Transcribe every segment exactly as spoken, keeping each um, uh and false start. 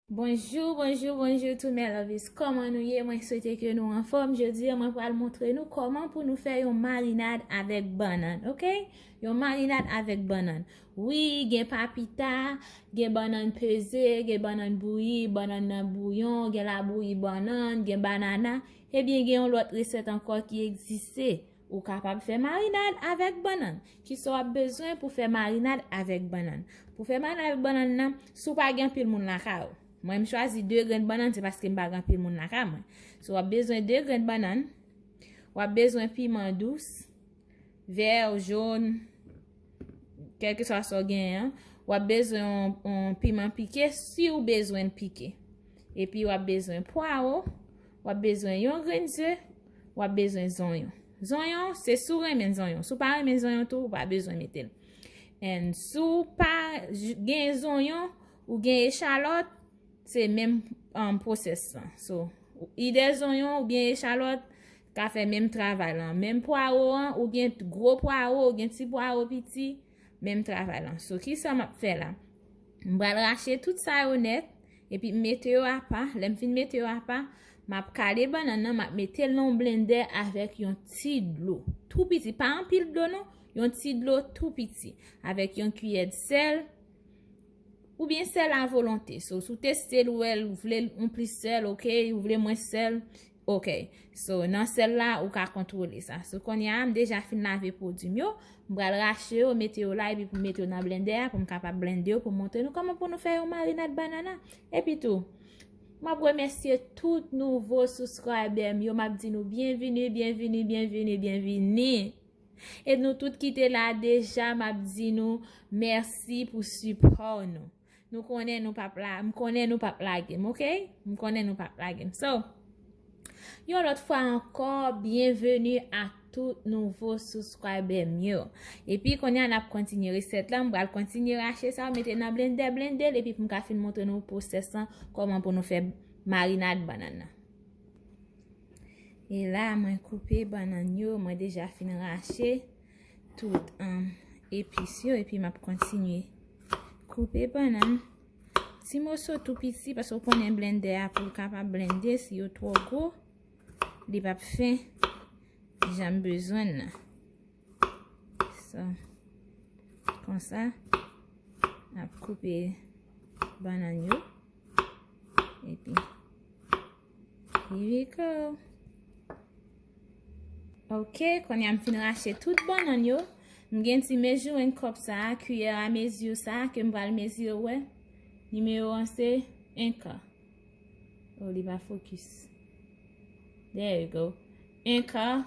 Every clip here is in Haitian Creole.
Bonjou, bonjou, bonjou tout mes lovies. Kòman nou ye? Mwen swete ke nou anfòm. Jodi a, mwen pral montre nou kòman pou nou fè yon marinad avèk bannann, oke? Yon marinad avèk bannann. Wi, gen papita, gen bannann peze, gen bannann bouyi, bannann nan bouyon, gen labouyi bannann, gen banana. Ebyen, gen yon lòt resèt ankò ki egziste. Ou kapab fè marinad avèk bannann. Kisa w ap bezwen pou fè marinad avèk bannann? Pou fè marinad avèk bannann nan, si w pa gen anpil moun lakay ou. Mwen, m chwazi de grenn bannann, se paske m pa gen anpil moun lakay mwen. So, w ap bezwen de grenn bannann, w ap bezwen piman dous, vè, jòn, kèlkeswa sa w genyen an. W ap bezwen yon, yon piman pike, si w bezwen l pike. Epi w ap bezwen pwawo, w ap bezwen yon grenn ze, w ap bezwen zonyon. Zonyon, se si w renmen zonyon. Si w pa renmen zonyon tou, ou pa bezwen mete l. And si w pa j- gen zonyon, ou gen echalòt, se menm um, pwosès lan. So, ide zonyon oubyen echalòt ka fè menm travay lan. Menm pwawo an, ou gen gwo pwawo, ou gen ti pwawo piti, menm travay lan. So, kisa m ap fè la? M pral rache tout sa yo nèt, epi m mete yo apa. Lè m fin mete yo apa, m ap kale bannann nan, m ap mete l nan yon blendè avèk yon ti dlo. Tou piti, pa anpil dlo non, yon ti dlo tou piti. Avèk yon kiyè sèl, oubyen sèl a volonte. So, si w teste l, ou wè l, ou vle l, yon plis sèl, oke, ou vle mwens sèl, oke. So, nan sèl la, ou ka kontwole sa. So, kounye a, m deja fin lave pwodui m yo. M pral rache yo, mete yo la, epi pou m mete yo nan blendè a, pou m kapab blende yo, pou m montre nou kòman pou nou fè yon marinad banana. Epi tou, m ap remèsye tout nouvo subscriber m yo. M ap di nou byenvini, byenvini, byenvini, byenvini. E nou tout ki te la deja, m ap di nou mèsi pou sipò nou. Nou konnen nou p ap la, m konnen nou p ap lage m, oke? M konnen nou p ap lage m. So, yon lòt fwa ankò, byenveni a tout nouvo subscriber m yo. Epi kounye a n ap kontinye resèt la, m pral kontinye rache sa, mete nan blendè, blende l, epi pou m ka fin montre nou pwosès lan, kòman pou nou fè marinad bannann nan. E la, mwen koupe bannann yo, mwen deja fin rache tout um, epis yo, epi m ap kontinye koupe bannann. Ti moso tou piti, paske w konnen blendè a pou l kapab blende, si yo twò gwo, li p ap fè jan m bezwen l nan. So, konsa, m ap koupe bannann yo. Epi, here we go. Ok, kounye a m fin rache tout bannann yo. M gen ti measuring cup sa a, kiyè a mezi sa a, ke m pral mezi, wè. Nimewo an se en ka. Oh, li pa fokis. There you go. En ka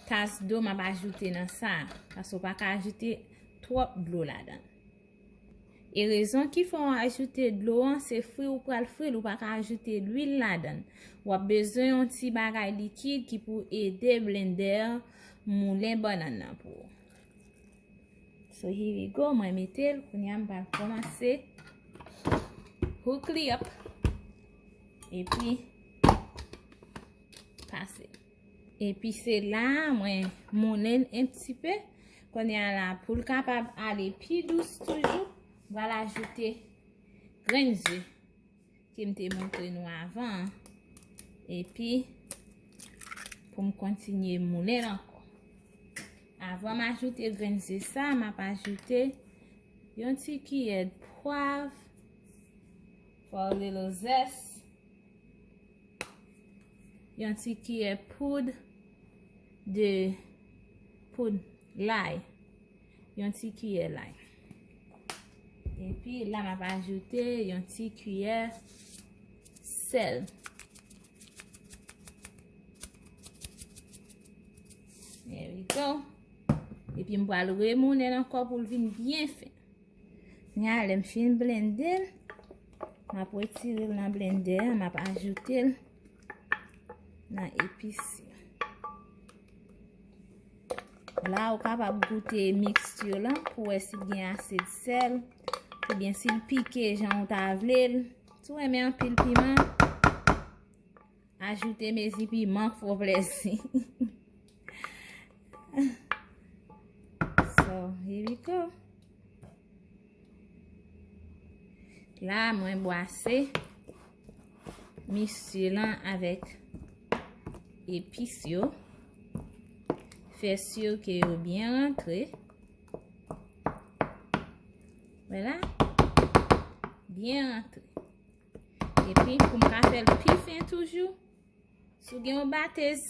tas dlo m ap ajoute nan sa a. Paske w pa ka ajoute twòp dlo ladan. E rezon ki fè w ajoute dlo an, se fri ou pral fri l, ou pa ka ajoute lwil ladan. W ap bezwen yon ti bagay likid ki pou ede blendè an moulen bannann nan pou ou. So here we go, mwen mete l, kounye a m pral kòmanse hook li up. Epi, pase. Epi se la, mwen moulen l un petit peu. Kounye a la, pou l kapab ale pi dous toujou, m pral ajoute grenn ze ke m te montre nou avan an. Epi, pou m kontinye moulen l ankò. Avan m ajoute grenn ze sa, m ap ajoute yon ti kiyè pwav, for a little zest, yon ti kiyè poud de poud lay, yon ti kiyè lay. Epi la m ap ajoute yon ti kiyè sèl. There we go. Epi m pral remoulen l ankò pou l vin byen fen. Kounye a, lè m fin blende l, m ap retire l nan blendè a, m ap ajoute l nan epis yo. La, ou kapab goute mixture lan pou wè si l gen ase de sèl, oubyen si l pike jan ou ta vle l. Si w renmen anpil piman, ajoute mezi piman k fè w plezi. So, here we go. La, mwen bwase Miksir lan avèk epis yo. Fè si ke yo byen rantre. Vwala. Byen rantre. Epi, pou m ka fè l pi fen toujou, si w gen yon batèz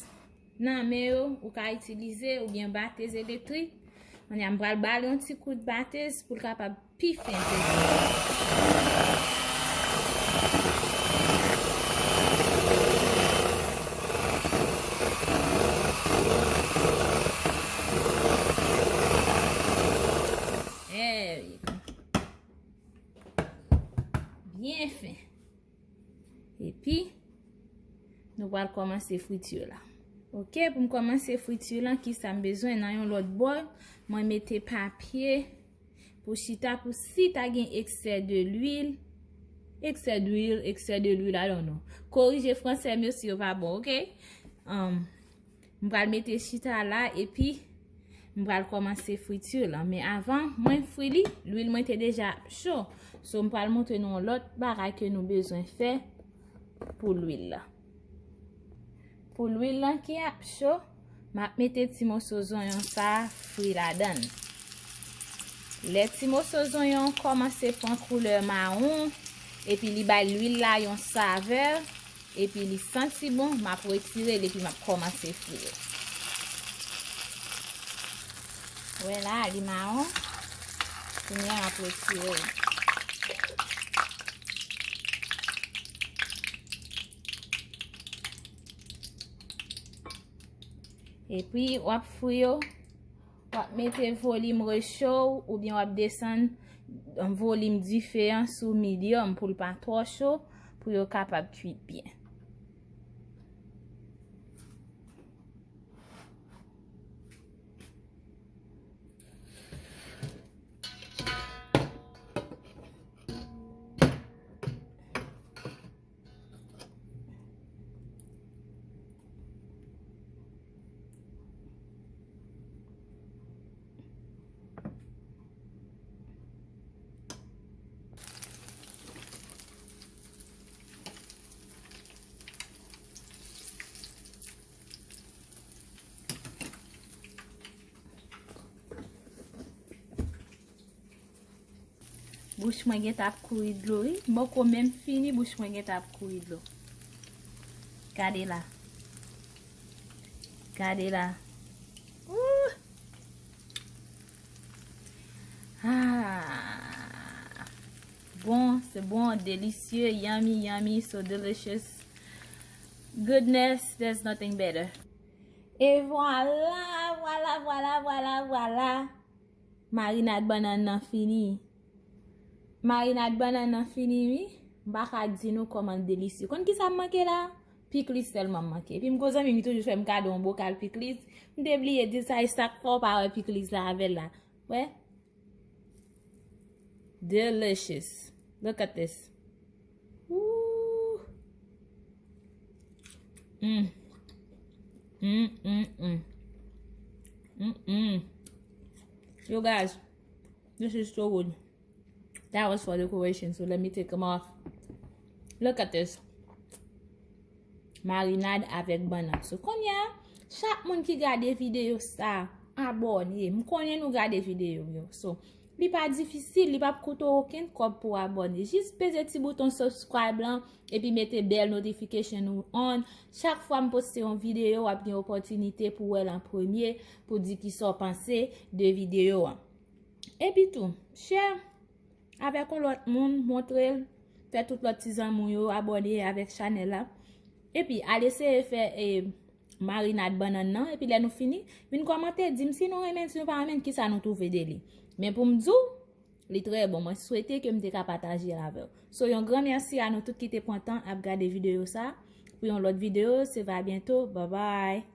nan men yo, ou ka itilize, oubyen batèz elektrik. Kounye a, m pral ba l yon ti kout batèz pou l kapab pi fen toujou. There you go. Byen fen. Epi, nou pral kòmanse friti la. Ok, pou m kòmanse friti la, kisa m bezwen? Nan yon lòt bòl, mwen mete papye pou chita, pou si ta gen eksè de lwil, eksè de lwil, eksè de lwil, I don't know. Korije fransè m yo si yo pa bon, ok? Um, m pral mete chita la, epi m pral kòmanse friti lan. Men avan mwen fri li, lwil mwen te deja cho. So, m pral montre nou yon lòt bagay ke nou bezwen fè pou lwil la. Pou lwil lan ki ap cho, m ap mete ti moso zonyon sa a fri ladan l. Lè ti moso zonyon kòmanse pran koulè mawon, epi li bay lwil la yon savè, epi li santi bon, m ap retire l epi m ap kòmanse fri l. Wè la, li mawon. Kounye a, m ap retire l. Epi, w ap fri yo, w ap mete volim recho w oubyen w ap desann volim dife an sou medium pou l pa twò cho, pou yo kapab kwit byen. Bouch mwen gentan ap kouri dlo, wi. M poko menm fini, bouch mwen gentan ap kouri dlo. Gade la. Gade la. Ooh! Ah! Bon, se bon, delisye, yummy, yummy, so delicious. Goodness, there's nothing better. E vwala, vwala, vwala, vwala, vwala. Marinad bannann nan fini. Marinad bannann nan fini, wi. M pa ka di nou kòman l delisye. Konn kisa m manke la? Pikliz sèlman m manke. Epi m gwo zanmi m, li toujou fè m kado yon bokal pikliz. M te bliye di l sa, e sa k fè w pa wè pikliz la avè l la. Wè? Delicious. Look at this. Ooh. Mm. Mm, mm, mm. Mm, mm. Yo, guys, this is so good. That was for decoration, so let me take them off. Look at this. Marinad avèk bannann. So, kounye a, chak moun ki gade videyo sa, abòne. M konnen nou gade videyo yo. So, li pa difisil, li p ap koute w okenn kòb pou w abòne. Jis peze ti bouton subscribe lan, epi mete bell notification ou on. Chak fwa m poste yon videyo, w ap gen opòtinite pou w wè l an premye, pou di kisa w panse de videyo an. Epi tou, share avèk yon lòt moun, montre l, fè tout lòt ti zanmi w yo abòne avèk chanèl la. Epi, al eseye fè, e, marinad bannann nan, epi lè nou fini, vin kòmante, di m si nou renmen l, si nou pa renmen l, kisa nou twouve de li. Men pou m di w, li trè bon. Mwen swete ke m te ka pataje l avè w. So, yon gran mèsi a nou tout ki te pran tan ap gade videyo sa. Pou yon lòt videyo, se va byento. Bye bye.